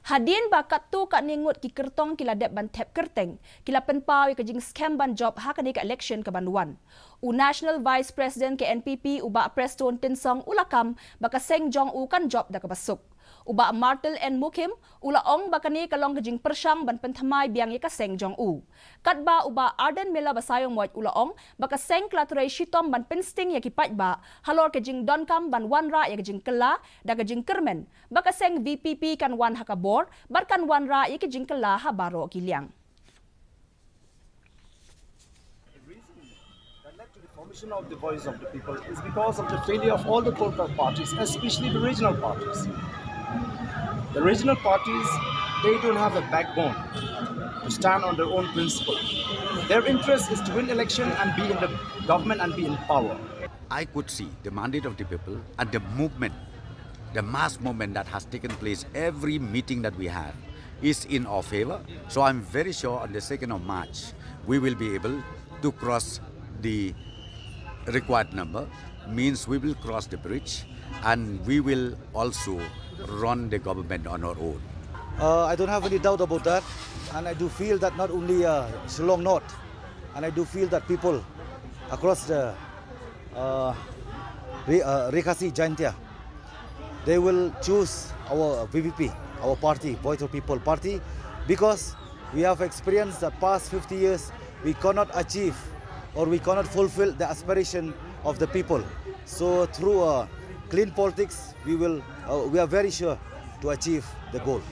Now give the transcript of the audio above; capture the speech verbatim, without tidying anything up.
Hadien ba katto katne ngut ki kyrtong ki la dep ban thep kyrteng, ki la pynpaw ïa ka jingskhem ban jop ha kane ka election ka ban wan. U National Vice President ka N P P u Bah Prestone Tynsong u la kam ba ka seng jong u kan jop da kaba suk. U Bah Martel N Mukhim u la ong ba kane ka long ka jingpyrshang ban pynthymmai biang ïa ka seng jong u. Katba u Bah Ardent Miller Basaiawmoit u la ong ba ka seng ka la trei shitom ban pynsting ïa ki paidbah halor ka jingdonkam ban wanrah ïa ka jingkylla da ka jingkyrmen ba ka seng V P P kan wan ha ka bor bad kan wanrah ïa ka jingkylla ha baroh ki liang. The reason that led to the formation of the Voice of the People is because of the failure of all the core parties, especially the regional parties. The regional parties, they don't have a backbone to stand on their own principle. Their interest is to win election and be in the government and be in power. I could see the mandate of the people and the movement, the mass movement that has taken place, every meeting that we have is in our favor. So I'm very sure on the second of March, we will be able to cross the required number, means we will cross the bridge and we will also run the government on our own. Uh, I don't have any doubt about that, and I do feel that not only uh, Shillong North, and I do feel that people across the uh, Re- uh, Ri Khasi Jaintia, they will choose our V P P, our party, Voice of People Party, because we have experienced the past fifty years, we cannot achieve or we cannot fulfill the aspiration of the people. So through uh, clean politics, we will, uh, we are very sure to achieve the goal.